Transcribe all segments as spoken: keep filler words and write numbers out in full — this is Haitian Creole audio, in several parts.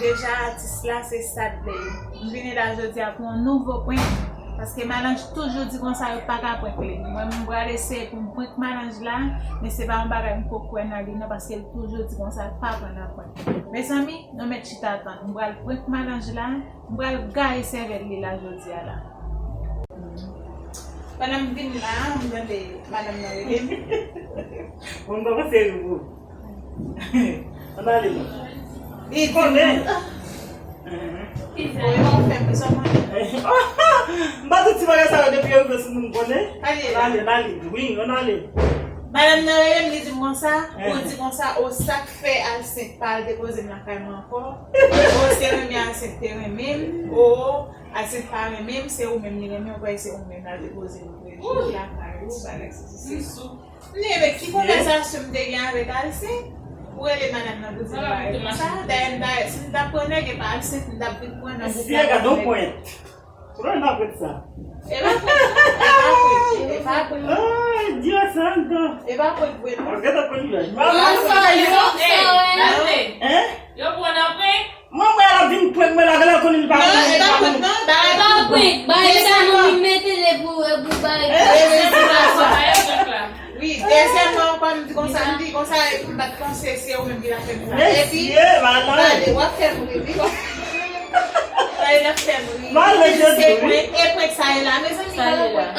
Deja atis la se Sadley. M vini la jodi a pou yon nouvo prank. Paske Malanj toujou di konsa yo pa ka prank li. Mwen menm m pral eseye pou m prank Malanj la, men se pa yon bagay m ko kwè nan li non, paske l toujou di konsa l pa pran nan prank. Mezanmi, nou mèt chita tann. M pral prank Malanj la, m pral gaye sèvèl li la jodi a la. Pandan m vin la, m tande madanm nan rele m. Bon, m pa panse e ou. Ann ale non. Li di konnen. Ou fè m bezwen mwen. M pa di ti bagay sa yo depi yo rive sou moun konnen. Ale. Ann ale, ann ale. Wi, ann ale. Madanm nan rele m, li di m konsa, ou di konsa, o sa k fè Alsent pa al depoze m lakay mwen ankò. O se renmen Alsent te renmen m. O Alsent pa renmen m, se ou menm li renmen, ou kwè se ou menm l al depoze m lakay ou, bagay sesi sesa. Li, men ki konvèsasyon m te gen avèk Alsent? Ou rele madanm nan pou di m bagay konsa. Dayè, dayè, si m t ap pran nèg, e pa Alsent m t ap vin pran nan gwoup la. Gade yon pwen. Pran nan pwen sa. E pa pwen, e pa pwen, e pa pwen. Ay, Dios santo. E pa pwen vre non. Gade pwen li la. Yo pran nan pwen. Hein? Yo pran nan pwen. Mwen, mwen, al ap vin prank mwen la, gade l konnen li pa konnen, li pa konnen. Non, e pa prank, non, bagay. E pa prank, bagay sa nou vin mete l pou, pou bagay. Wi, dezyèmman ankò, m di konsa, m di konsa, m pa t panse se ou menm ki t ap fè m sa. Epi, gade, w ap fè m ri, wi. Gade, l ap fè m ri. Se prank, e prank sa ye la, mezanmi, gade prank.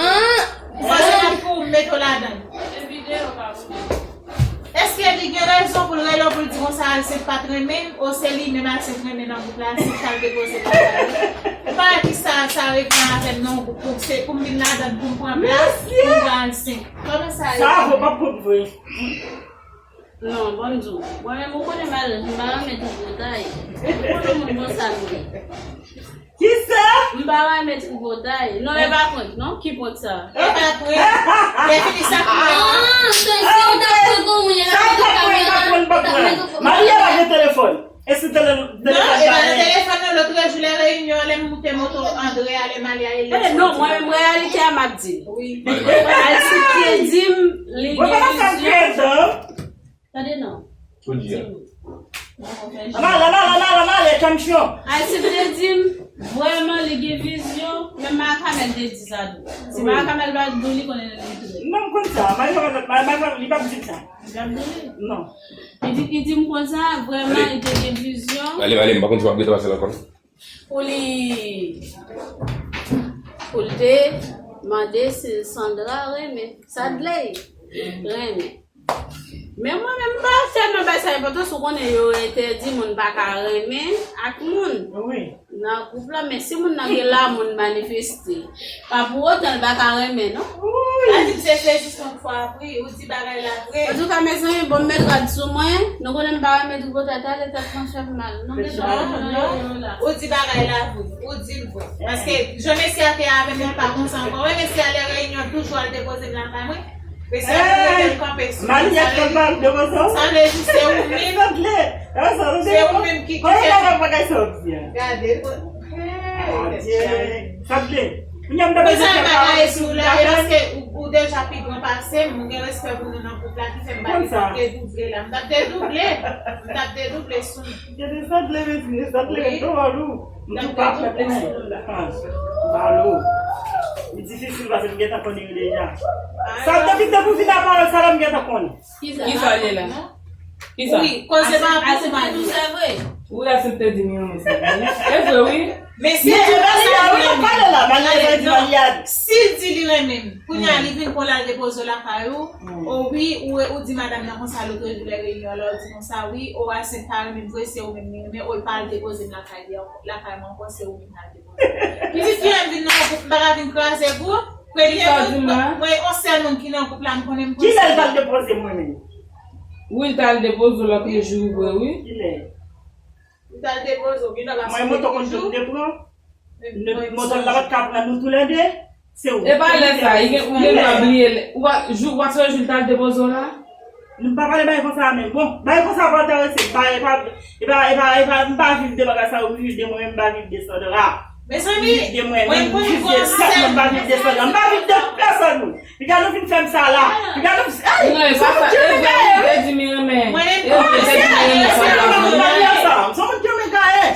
Fò se pa pou m mete w ladan l. Èske li gen rezon pou l rele w pou l di konsa Alsent pa t renmen m, o se li menm Alsent renmen nan gwoup la, Alsent t al depoze l lakay li? Ou pa wè ki sa, sa revyen avè m nan yon gwoup pou se pou m vin ladan l pou m pran plas pou m pran Alsent? Kòman sa ye? Sa vo pa pou vre. Non, ban m di w. Mwen menm ou konnen Malanj, m pa renmen tripotay. Ou konnen moun konsa m ye. Kisa? M pa renmen tripotay. Non, e pa prank, non? Ki prank sa? E pa prank. Lè fini sa prank. Ah, se si w t ap prank ou, moun, sa w t ap prank, pa prank, pa prank. Maria pa gen telefòn. E si tele-, non, telefòn e pa nan telefòn nan, lòt jou lè reyinyon, lè m moute moto Andre a, lè m ale a Elè. Eh, non, mwen menm reyalite a m ap di. Wi. Alsent te di m, li gen vizyon. Tande non. Di m. Ann ale, ann ale, ann ale, ann ale, kanchon. Alsent te di m, vrèman, li gen vizyon, men Makamèl te di sa tou. Si Makamèl pa di w, li konnen li tou. Non, m konn sa. Makamèl, Makamèl, li p ap di sa. Li p ap di li? Non. Li di, li di m konsa, vrèman, li te gen vizyon. Ale, ale, m pa konn si w ap rete pase l ankò non. Pou li, pou l te mande si Sandra renmen. Sadley renmen. Men mwen menm, m pa tèlman bay sa enpòtans, ou konnen yo entèdi moun pa ka renmen ak moun. Wi. Nan gwoup la, men si moun nan gen lanmou l manifeste, pa pou otan l pa ka renmen, non. Wi. Sa di m se, se jis yon fwa, wi, ou di bagay la vre. Antouka, mezanmi, bon, m met rad sou mwen, nou konnen m pa renmen tripotay, tande tèt mwen fè m mal. Non, mezanmi, non, non. Ou di bagay la vre, ou di l vre. Paske, jan mesye a te avè m, pa konsa ankò. Wè, mesye a, lè reyinyon, toujou al depoze m lakay mwen. Mesye a, pou mete l kanpe sou mwen. Sa vle di se ou menm. Se ou menm ki, ki fè bagay sa w di a. Gade. Adye. Sa vle. Kounye a m ta bezwen fè bagay sou la, e paske ou, ou deja pi gran pase m, ou gen respè pou nou nan gwoup la, ki fè m pa te dedouble la. M t ap dedouble. M t ap dedouble sou nou. Gade sa vle, mezanmi, sa vle, wi. Dwòl ou. M tou pa fè plen. Balo. Li difisil paske m gentan konnen yo deja. Sa depi, depi w vin a pawòl sa la, m gentan konnen. Kisa? Kisa li la? Kisa? Wi, koze pa pou mari. Wi, Alsent te di m renmen sa. E vre, wi. Men si l di li renmen m, si l di li renmen m, kounye a li vin pou l al depoze w lakay ou, o wi, ou, ou di madanm nan konsa lòt jou lè reyinyon la, ou di konsa, wi, o Alsent pa renmen m vre, se ou menm li renmen, o l pa al depoze m lakay li ankò, lakay mwen ankò, se ou menm l al depoze. Pitit fi a vin nan gwoup, m pa ka vin kraze gwoup. Premye moun, mwen, yon sèl moun ki nan gwoup la, m konnen m konn. Kilè l t al depoze mwen menm? Wi, l t al depoze w lòt jou vre, wi. Kilè? Li t al depoze w, gentan pa sou televizyon. Mwen, moto konn tou te pran. Moto la pa t ka pran nou toulède. Se ou. E pa lè sa, li gen, ou gen dwa bliye lè. Ou pa, jou, w ap sonje jou li t al depoze w la? Nou pa pale bagay konsa menm. Bon, bagay konsa pa enterese m. Bagay pa, e pa, e pa, e pa, m pa viv de bagay sa yo, m viv de mwen menm, m pa viv de Sandra. Mezanmi, m viv de mwen menm, m viv de tèt mwen, m pa viv de Sandra, m pa viv de pèsonn. Piga nou fin fè m sa la. Piga nou fin, ay, non, e pa sa, e vre, li te di m renmen. Mwen menm, e vre, li te di m renmen Sandra. Mwen menm, mwen menm, mwen menm, mwen menm,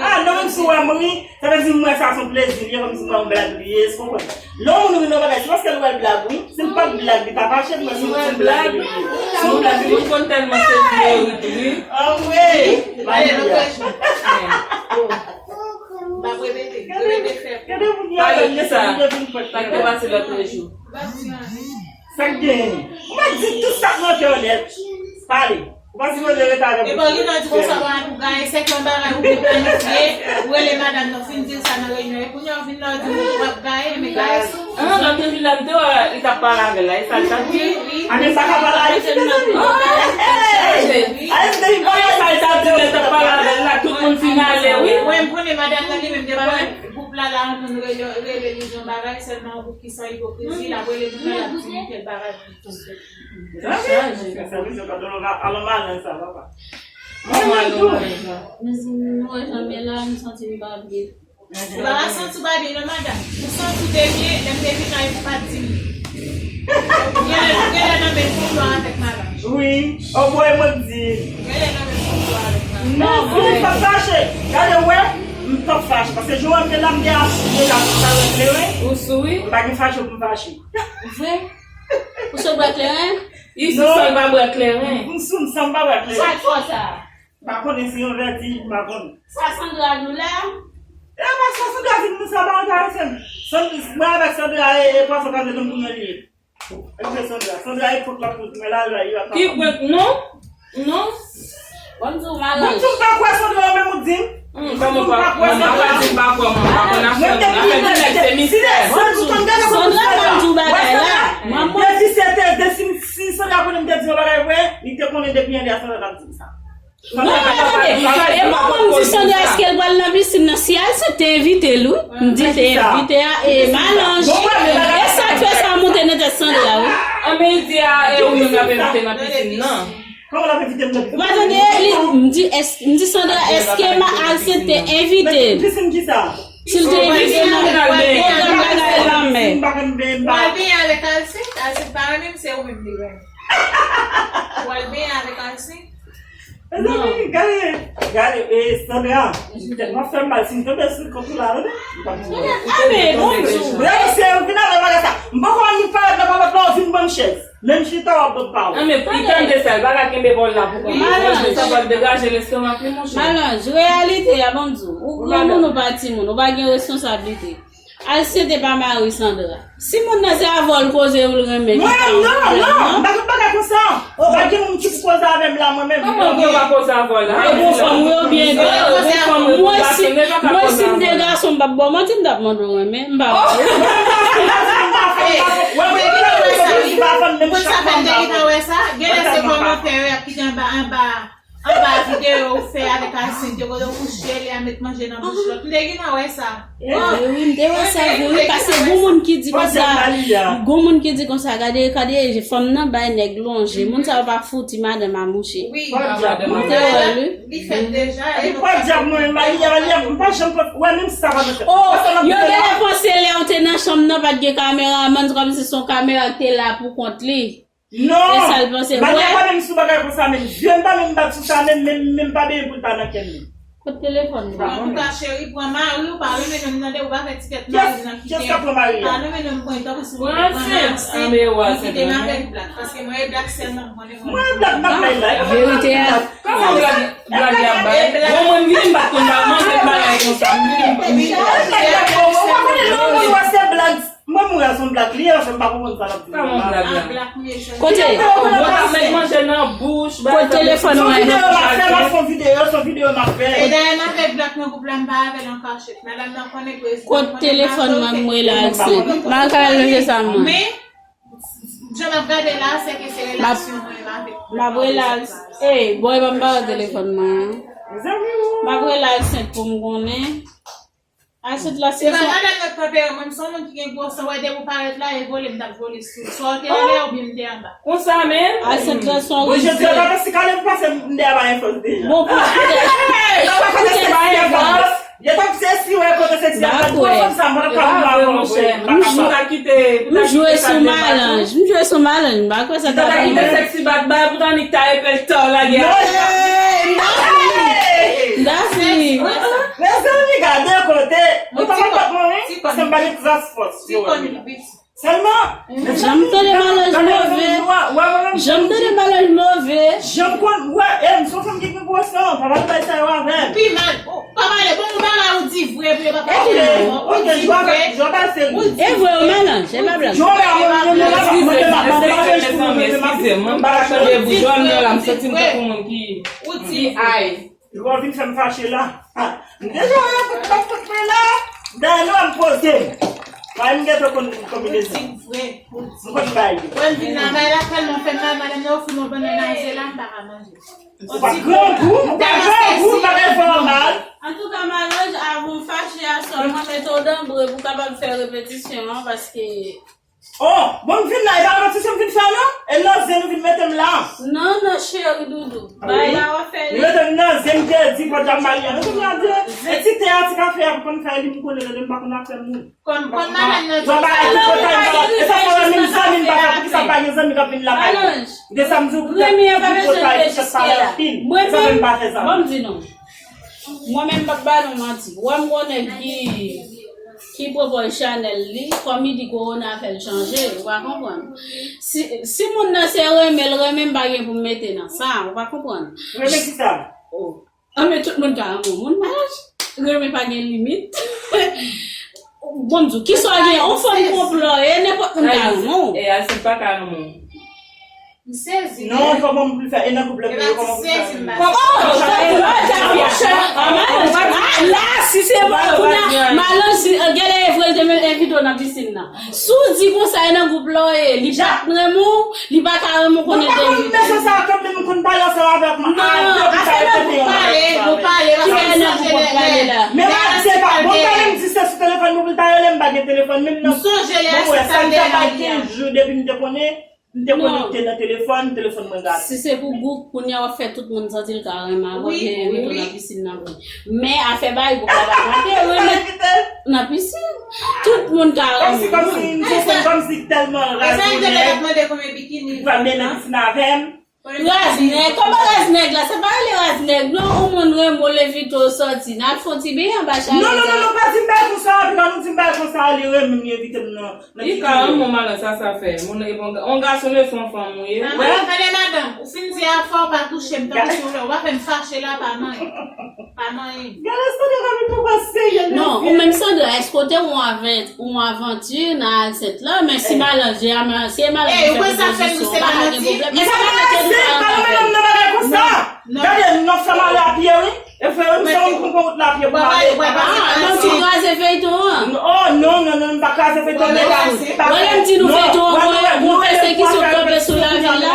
Ah, non, menm si w wè m ri, sa vle di m wè sa se yon plezi li ye, kòmsi m wè yon blag li ye, se konprann. Lè yon moun ri nan bagay, se paske l wè l blag, wi. Si l pa t blag, li ta fache, men si l wè l blag, li ye. Se yon blag li ye. Moun konn tèlman sezi yo ri tou, wi. Ah, wi. Maria. M ap repete, repete fè. Gade moun yo. Pale de sa. Sa k te pase lòt jou. Sa k genyen? Ou pa di tout sa k nan kè w nèt. Pale. Ou pa sipoze rete avèk. Epa, li nan di konsa, w ap gaye, se yon bagay ou te planifye, ou rele madanm nan, fin di l sa nan reyinyon, e kounye a w vin la, w di w ap gaye, men gaye sou. Ah, lòt te vin la, m te wè li t ap pale avè l la, e sa l t ap di? Wi, wi. A, men sa ka pale a Ayisyen, mezanmi. Ayisyen te vin pale sa l t ap di, lè l t ap pale avè l la, tout moun fin ale, wi. Wi, m konnen madanm nan li menm te pale. Gwoup la, la, ann rele, rele li yon bagay, sèlman yon gwoup ki san ipokrizi, l ap rele gwoup la, l ap di li tèl bagay. Sa vle di, sa vle di, alon malanj sa, papa. Mezanmi, nou wè jan m ye la, m santi m pa byen. Ou pa santi w pa byen, non, madanm. Ou santi w te byen, lè m te vin la, ou pa t di m. Ou genlè, ou genlè nan menm konplwa avèk malanj. Wi, o bwè mwen di. Ou genlè nan menm konplwa avèk malanj. Non, non, m p ap fache. Gade, wè, m p ap fache. Paske jou an m te la, m te asou deja, m pa wè kleren. Ou sou, wi. M pa gen fache pou m fache. Vre? Ou sot bwè kleren? Isi, non. Sòl pa bwè kleren. M sou, m sanm pa bwè kleren. Sa k fè w sa? M pa konnen si yon vètij, m pa konnen. Sa Sandra di w la? E pa sa Sandra di m, sa pa enterese m. Sand-, mwen avèk Sandra e, e pwason ka vle nou pou mwen li ye. E se Sandra. Sandra e pot la pou mwen la, la, yo ap ki prank, non? Non. Bon, di w malanj. Bon, di w pa kwè Sandra, menm ou di m. Hmm, kòman pa, mwen pa di m pa kwè, mwen pa konn afè moun. Afè ti nèg se mistè. Sandra, mwen di w bagay la. Depi se te, de si, si Sandra konnen m te di yon bagay vre, li te konnen depi yè a Sandra t ap di m sa. Non, tande, e mwen, mwen m di Sandra, èske l pral nan pisin nan? Si Alcide te envite l, wi. M di te envite a, e malanj. E sa k fè sa monte nan tèt Sandra, wi. An, men di a, e ou menm l ap envite nan pisin nan. Kòman l ap envite m nan pisin? Ou pa tande, li, m di, èske, m di Sandra, èske ma, Alcide te envite l? Pisin kisa? Si l te envite l nan pwogram bagay lanmè. Ou al benyen avèk Alcide? Alcide pa renmen m, se ou menm li renmen. Ou al benyen avèk Alcide? Mezanmi, gade, gade, e, Sandra, tèt mwen fè m mal, si m tonbe sou kont ou la, tande. Ah, men, bon, Dye. Bref, se ou vin avè bagay sa. M poko annik parèt nan papòt la, ou vin ban m chèz. Menm chita, w ap ban m pawòl. Ah, men, li tande sa, li pa ka kenbe pawòl la pou kont li. Malanj. Sa pral degaje lestomak li, monchè. Malanj, reyalite a, ban m di w, ou granmoun, ou pa timoun, ou pa gen responsablite. Alcide pa mari Sandra. Si moun nan se avè w l koze ou l renmen. Mwen, non, non, m pa konn bagay konsa. Pa gen moun ki pou koze avè m la, mwen menm. Kòman ou pa koze avè w la? Ou gon fanm, wi, oubyen mwen si, mwen si m te gason, m p ap ba w manti, m t ap mande w renmen, m pa wè. Moun sa fè m te gentan wè sa, genlè se kòmantè yo y ap kite anba, anba. Anba videyo ou fè avèk Alcide, kote ou kouche, li a met manje nan bouch lòt. M te gentan wè sa. E vre, wi, m te wè sa vre, wi, paske gon moun ki di konsa, gon moun ki di konsa, gade, gade, fanm nan bay nèg lonje. Moun sa yo pa fouti madanm a mouche. Wi, m te wè l, wi. Li fèt deja. Epi pòdyab mwen, Malia, Malia, m pa janm wè menm sa pa nan tèt. Oh, yo genlè panse lè w te nan chanm nan, pa t gen kameramann, kòmsi se yon kamera ki te la pou kont li. Non! E sa l panse, Malia, wè. Pa menm sou bagay konsa menm. Zye m pa menm bat sou sa menm, menm, menm pa benyen pou l pa nan kè m menm. Kot telefòn nan? Antouka, cheri, pran mari w, pa renmen nonm nan de, ou pa fè ti tèt mari nan kite. Kiyès k ap pran mari a? Pa renmen nonm pran tankou si ou te pran mari, ou kite m avèk Black, paske mwen e Black sèlman m konnen. Mwen e Black m ap bay like. Verite a. Kòman Black, Black y ap bay? Bon, mwen m vini m pa t konn pa manje m bagay konsa. M vini m pa t konn. Ou pa konnen lè yon moun wè se Black. Mwen mouri a se yon Black li ye, se m pa konprann sa l ap di. Kòman Black la? Kote? Yo t ap met manje nan bouch, kote telefòn mwen? Son videyo m ap fè, m ap fè yon videyo, son videyo m ap fè. E dayè m avèk Black nan gwoup la, m pa avè l ankò, chèf. Madanm nan konnen prezidan. Kote telefòn mwen, m wè la, se. M pa ka ranje sa, mwen. Men, jan m ap gade la, se ke se relasyon mwen avèk. M ap wè la, e, bòy, ban m ba w telefòn mwen. M ap wè la, se pou m konnen. Aset la se sa. Madanm nan kanpe, mwen m se yon moun ki gen gwo san, wè depi w parèt la, e vole m t ap vole sou ou. Swa w te anlè oubyen m te anba. Konsa menm? Aset la se yon rizye. Mwen jodi a pa si kale m pase m dèyè pa gen fòs deja. Bon, pou Yo t ap fè seksi a fòs. Yo t ap se si wè kote seksi a fòs. Pou fanm sa, mwen pa m pa konprann. M jwe sou malanj. M jwe sou malanj. M pa kwè sa ta kite seksi bat bay pou tannik ta epè l ta w lage a. Mezanmi, gade kote. Mwen pa konprann, wi, paske m pa gen tras fòs. Sèlman, jan m tande malanj move. Jan m tande malanj move. Jan m konn, wè, e, m se yon fanm ki gen gwo san, pa pral bay sa yo avè m. Pi mal. Pa pale, bon, ou pa la, ou di vre, vre, pa pale. Ou di vre. E vre, ou malanj, e pa blag. Eskize m, eskize m, eskize m, mwen m pa ka chanje bouch, jwè m nan la, m santi m tankou moun ki, ki ay. Ou vin fè m fache la. M deja wè yon kout bat kont mwen la. Dayè nou wè m poze m. Wè m gentan konn konbinezon. M konn bay li. Wè m vin la, bay la tèlman fè m mal, madanm nan ofri m yon bannann a je la, m pa ka manje. Ou pa grangou, ou pa grangou, m pa gen fè w mal. Antouka, malanj, avan w fache aswè, mwen mete w dan bre pou w kapab fè repetisyon an, paske Oh, bon, m vin la, e pa repetisyon m vin fè non. E nan zen ou vin mete m la. Non, non, cheri doudou. Bay la w ap fè li. Li mete m nan zen, m te di, podyab m al li an. Mete m nan zen. E ti te a, ti kafe a, pou konn fè li, m konnen lè m pa konn afè moun. Konn, konn madanm nan. Jwa ba a ti pòtay, m pa, e sa fè menm zanmi m pa fè, poukisa pa gen zanmi k ap vin lakay mwen? De sa m di w, poutèt ti pòtay, poutèt pale anpil. E sa fè m pa fè zanmi. Bon, m di nou. Mwen menm m p ap ba nou manti. Wè m konnen ki, ki pwopòz chanèl li, kòm li di kowona fè l chanje, ou pa konprann. Si, si moun nan se renmen l renmen, m pa gen pou m mete nan sa, ou pa konprann. Renmen kisa? Oh. Ah, men tout moun ka renmen yon moun, malanj. Renmen pa gen limit. Bon, m di w, kisa w gen, yon fanm konplò, e nenpòt moun ka renmen w. E Alcide pa ka renmen w. M sezi. Non, kòman m pou fè? E nan gwoup la, kòman m pou fè? Kòman? Ah, la, si se bon, kounye a, malanj, si, euh, genlè e vre l te men envite w nan pisin nan. Si w di konsa, e nan gwoup la w ye, li pa t renmen w, li pa ka renmen w, konnen de. Mwen pa konn mesye sa, kanpe m konn pale ansanm avèk mwen. Non, afè nan gwoup pale, nou pale, paske m sonje lè, lè, lè Alcide te. Men m ap di, se pa bon, talè m di se sou telefòn nou pou l ta rele m, m pa gen telefòn menm non. M sonje lè Alcide t al dèyè Malia. Kenz jou depi m te konnen. M te konekte nan telefòn, telefòn mwen gate. Si se pou gwoup, kounye a w ap fè tout moun santi l ka renmen avè w, genyen envite w nan pisin nan vre. Men afè bay gwoup la pa gate, renmen nan pisin. Tout moun ka renmen. Kòmsi, kòmsi, m se fanm, kòmsi tèlman raz ou nèg. Li pral mennen pisin avè m. Raz nèg, kòman raz nèg la? Se pa rele raz nèg, non, yon moun renmen w, l envite w sòti. N al fè yon ti beny anba chalè sa. Non, non, non, non, pa di m bagay konsa, epi lè nou di m bagay konsa, li renmen m, li envite m nan. Li ka renmen w, malanj, sa sa fè. Moun, e bon, on gason le fè yon fanm ou ye. Madanm, tande madanm, ou fin di afè w pa touche m tankou si w vle, ou pa fè m fache la, pa manyen. Pa manyen. Gade Sandra, kòm li poko serye. Non, ou menm Sandra, èske w te wè yon avè-, yon avanti nan Alcide la, men si malanj, si malanj fè pwopozisyon, pa ka gen pwoblèm. Men sa pa mete nou pa nan bagay konsa. Gade, nou ap fè mal a pye, wi. E frè, wi, m se yon moun ki pran wout la pye pou m ale. Ah, non, ti kraze feyton an. Oh, non, non, non, m pa kraze feyton an. Wè lè m di nou feyton an, mwen, mwen pèsekisyon kanpe sou lavi la.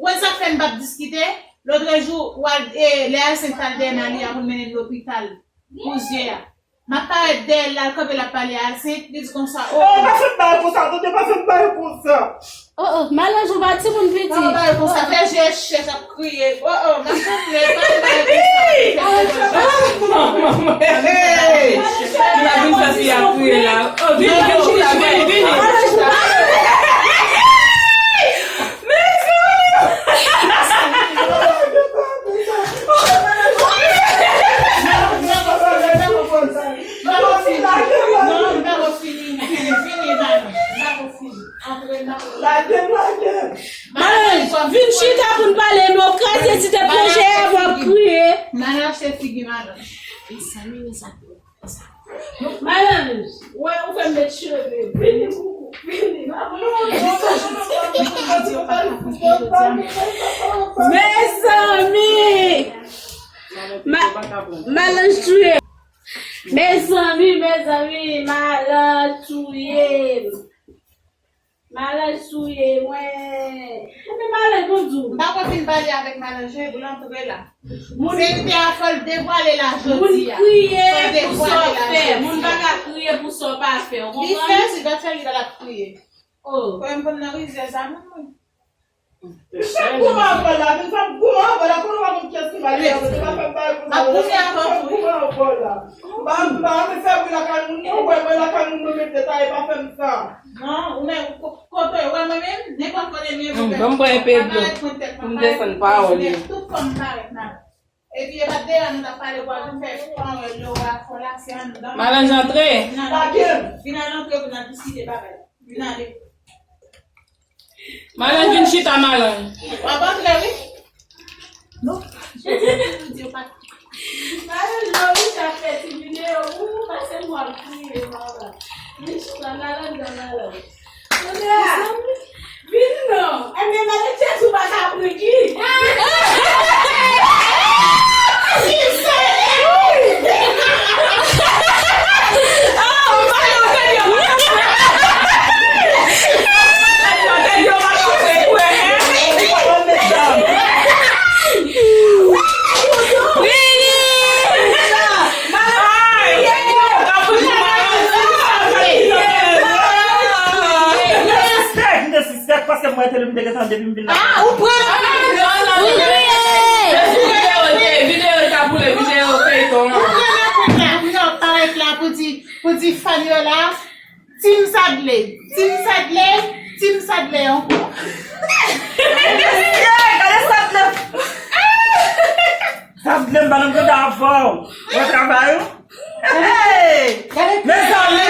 Ou wè sa k fè m p ap diskite? Lòtrejou, w al, e, lè Alcide t al dèyè Malia pou l mennen l lopital pou zye a. M ap parèt dèyè l, l al kanpe, l ap pale a Alcide, li di konsa, oh. Oh, pa fè m bagay konsa, tande, pa fè m bagay konsa. Oh, oh, malanj ou pa timoun piti. Pa fè m bagay konsa, fè je chèch ap kriye. Oh, oh, m ap konprann, pa fè m bagay konsa. Hey! Li pa vin fè fi a kriye la. Oh, vini, vini, vini, vini. Malanj ou pa. Mezanmi! Antre nan. Lage, lage. Malanj, vin chita pou n pale, men w kraze ti tèt pwojè a, w ap kriye. Malanj se figi malanj. Mezanmi, mezanmi. Malanj, wè, ou fè m met cheve. Vini, koukou, vini. Mezanmi! Ma-, Malanj touye. Mezanmi, mezanmi, Malanj touye m. Malanj touye mwen. Ebyen, Malanj, bon di w. M pa konn fin pale avèk Malanj, wi, pou l antre la. Moun, verite a, fò l devwale la jodi a. Moun kriye pou sa w fè. Moun pa ka kriye pou sa w pa fè. Ou konprann? Li fè, si dòt fè, li pa t ap kriye. Oh. Kwè m konn nan rizèz a moun, mwen. Vin fè goumen avè l la, vin fè goumen avè l la, konnen w pa konn kiyès ki mal fè, se pa fè bagay konsa, vin fè goumen avè l la. M pa, m pa renmen fè bri lakay moun, non, ou wè mwen lakay moun, mwen mete ta, e pa fè m sa. Non, ou menm, ko-, kote w wè mwen menm, nenpòt kote m ye, mwen menm. Ban m pran enpe dlo pou m desann pawòl yo. Tout fòm m parèt nan. Epi e pa t deyò nou t ap pale pou al vin fè anrèl yo a fò la, se anndan. Malanj antre. Vin al antre pou n al diskite bagay. Vin ale. Malanj vin chita, Malanj. W ap antre, wi. Non. Malanj, Loris ap fè ti videyo pou ou, pase m w ap kriye, papa. Vin chita, Malanj, Malanj. Vin non. Ebyen, mwen te di ou pa ka pran ki. Respè, m te sispèk paske m wè tele, m te gentan depi m vin la. Ah, ou pran nan prank la. Ou kriye. Videyo, videyo, videyo, videyo, feyton an. Ou pran nan prank la, videyo parèt la pou di, pou di fan yo la, Team Sadley, Team Sadley, Team Sadley ankò. Gade Sadley. Sadley, m pa nan kontan avè w. Bon travay, wi. Hey! Mezanmi!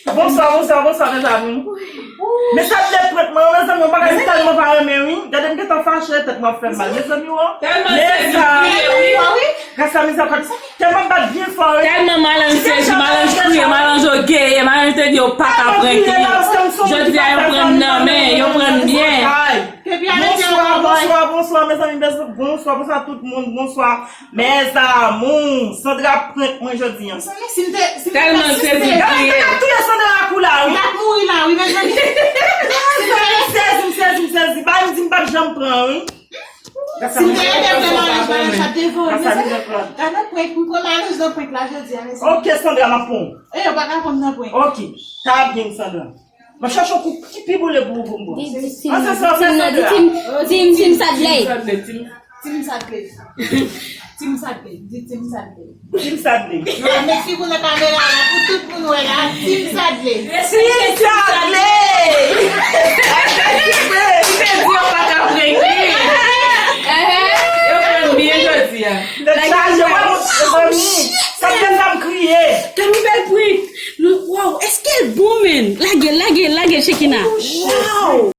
Bonswa, bonswa, bonswa, mezanmi. Men Sadley prank mwen, mezanmi, yon bagay m tèlman pa renmen, wi. Gade m gentan fache, tèt mwen ap fè m mal. Mezanmi, wi. Tèlman sezi, wi. Gras a mizè, tèlman m bat byen fò, wi. Tèlman Malanj sezi, Malanj kriye, Malanj ogeye, Malanj te di yo pa ka prank li. Jodi a, yo pran nan men, yo pran byen. Bonswa, bonswa, bonswa, mezanmi, bonswa, bonswa tout moun, bonswa. Mes amours, Sandra prank mwen jodi a. Tèlman l sezi, l kriye. Gade, gade, touye Sandra kou la, wi. L ap mouri la, wi, mezanmi. Mezanmi, m sezi, m sezi, m sezi. Bay m di m p ap janm pran, wi. Si m te rete pran Malanj, Malanj t ap devore, mezanmi. Gade prank, m pran Malanj nan prank la jodi a, mezanmi. Ok, Sandra, m ap pran w. E, ou pa ka pran m nan prank. Ok, ta byen, Sandra. M ap chache yon kou ki pi boule pou ou, pou m pran. Di, di, Team, Team, Team, Team Sadley. Team Sadley. Team Sadley. Di Team Sadley. Team Sadley. Yo ap met figi w nan kamera a pou tout moun wè la. Team Sadley. Team Sadley. Li te di yo pa ka prank li. Yo prank byen jodi a. Tèt chaje, wè, mezanmi. Sa fè sa m kriye. Tèlman bèl prank. Waw, èske l bon, menn? Lage, lage, lage, Shekina. Waw.